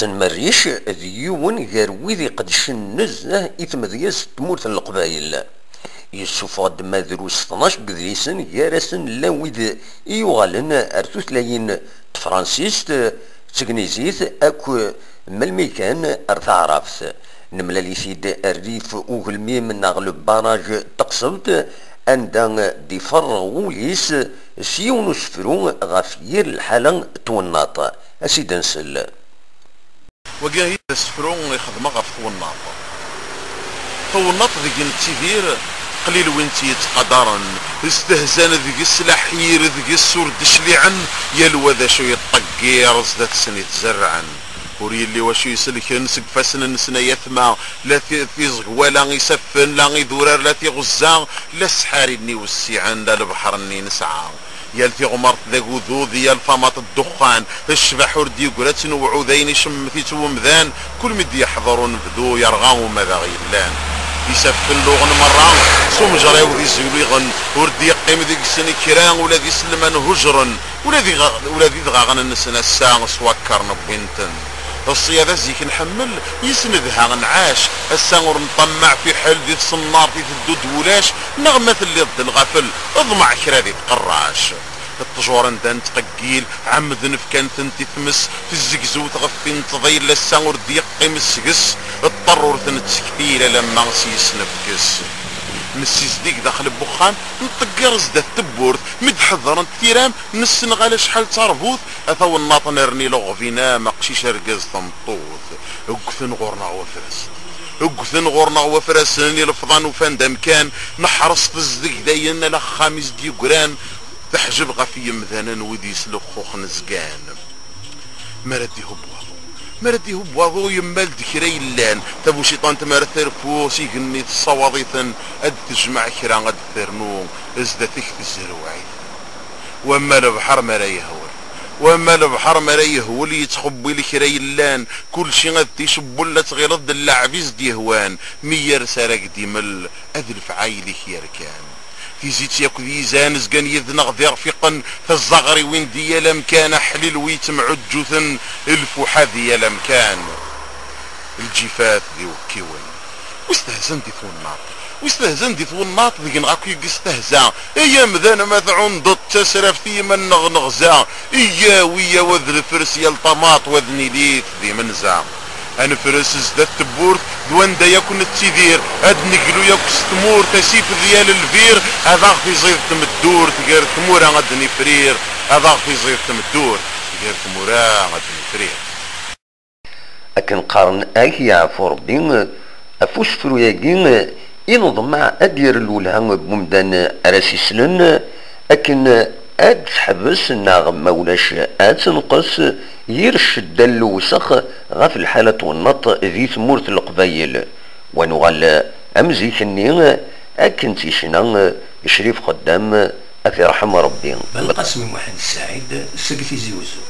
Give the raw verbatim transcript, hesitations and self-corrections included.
Ḥsen Merric d yiwen gar wid iqedcen nezzeh i tmedyazt n tmurt n Leqbayel. Yessufeɣ-d ma drus tnac n yedlisen, gar-asen llan wid i yuɣalen ar tutlayin n tefransist, d tegnizit akk melmi kan ar taɛrabt. Nemlal-it-id rrif ugelmim neɣ le barrage n Teqsebt, anda d-iferreɣ wul-is s yiwen usefru ɣef yir lḥala n twennaḍt. Ad s-id-nsel. Wagi i d asefru i xedmeɣ ɣef twennaḍt. Tawennaḍt deg nettidir, qlil win tt-yettqadaren, stehzan deg-s laḥir deg-s ur d-cliɛen, yal wa d acu yeṭṭeggiṛ zdat-sen i t-zerrɛen. Ur yelli wacu iselken seg ifassen-nsen ay atma, la ti-, tiẓegwa, la isaffen, la idurar, la tiɣezza, la ssḥari-nni wessiɛen, la lebḥer-nni nesɛa. Yal tiɣmert d agudud, yal tamaṭ ddexxan, tecbeḥ ur d-yeggra-tt newɛu d ayen icemmet-itt wemdan, kul mi d-yeḥḍer unebdu yerɣa uma d aɣ-yellan. Isaffen luɣen merra s umejraw d izegluɣen, ur d-yeqqim deg-sen kra ula d iselman hujren, ula d iɣ-, ula d idɣaɣen-nsen ass-a s wakker newwin-ten. Ṣṣyada zik nḥemmel, yis nedha nɛac, ass-a ur nṭammeɛ fiḥel di tṣennart iteddu-d wulac, neɣ ma telliḍ d lɣafel, ḍmeɛ kra di tqerrac. Ṭṭjur anda nettqeggil, ɛemmden fkan-tent i tmes, tezzegzew tɣeffin tḍil, ass-a ur d-yeqqim seg-s, ṭṭer ur t-nettektil alamma s yis nefkes. Nessizdig daxel n wexxam, nṭegger zdat tewwurt, mi d-ḥeḍrent tiram, nessenɣal acḥal d tarbut, a tawennaḍt nerni leɣbin am aqcic argaz tameṭṭut. Ggten ɣur-neɣ wafrasen. Ggten ɣur-neɣ wafrasen, ilefḍan ufan-d amkan, neḥreṣ tezdeg dayen ala axxam i s-d-yeggran, teḥjeb ɣef yemdanen wid yesluxxuxen zgan. Mi ara d-ihub waḍu, mi ara d-ihub waḍu yemmal-d kra yellan, tabuciṭant mi ara terfu s igenni tessawaḍ-iten, ad d-tejmeɛ kra ad d-ternu, zdat-k tezrew-it. Wamma lebḥer mi ara yehwel, wamma lebḥer mi ara yehwel yettxewwil kra yellan, kulci ad t-icewwel la tɣileḍ d lleɛb i s-d-yehwan, mi yers ara k-d-imel ad lefɛayel-ik yerkan. Tizit yakk d yizan zgan yid-neɣ d irfiqen, tazaɣriwin di yal amkan, aḥlil wi yettemɛuǧǧuten, lfuḥa di yal amkan, lǧifat d iwekkiwen. Wi stehzan di twennaḍt, wi stehzan di twennaḍt deg-neɣ akk i yestehza. Ay amdan ma tɛundeḍ d tasraft i yiman-nneɣ neɣza, iyyaw, iyyaw ad nefres yal tamaṭ, wa d nilit d imenza. Ad nefres zdat tewwurt d wanda yakk nettidir, ad neglu yakk s tmurt, asif d yal lbir, ad aɣ-tiẓid tmeddurt gar tmura ad nifrir, ad aɣ-tiẓid tmeddurt gar tmura ad nifrir. Akken qqaren, ak yeɛfu Rebbi, ɣef usefru-agi i neḍmeɛ ad d-yerr lwelha n wemdan ara s-islen, akken ad teḥbes neɣ ma ulac ad tenqes yir ccedda n lewsex ɣef lḥala n twennaḍt di tmurt n Leqbayel, wa nuɣal am zik-nni akken ticna Crif Xeddam, ad t-irḥem Rebbi. Belqasem Muḥend Ssaɛid seg Tizi Uzzu.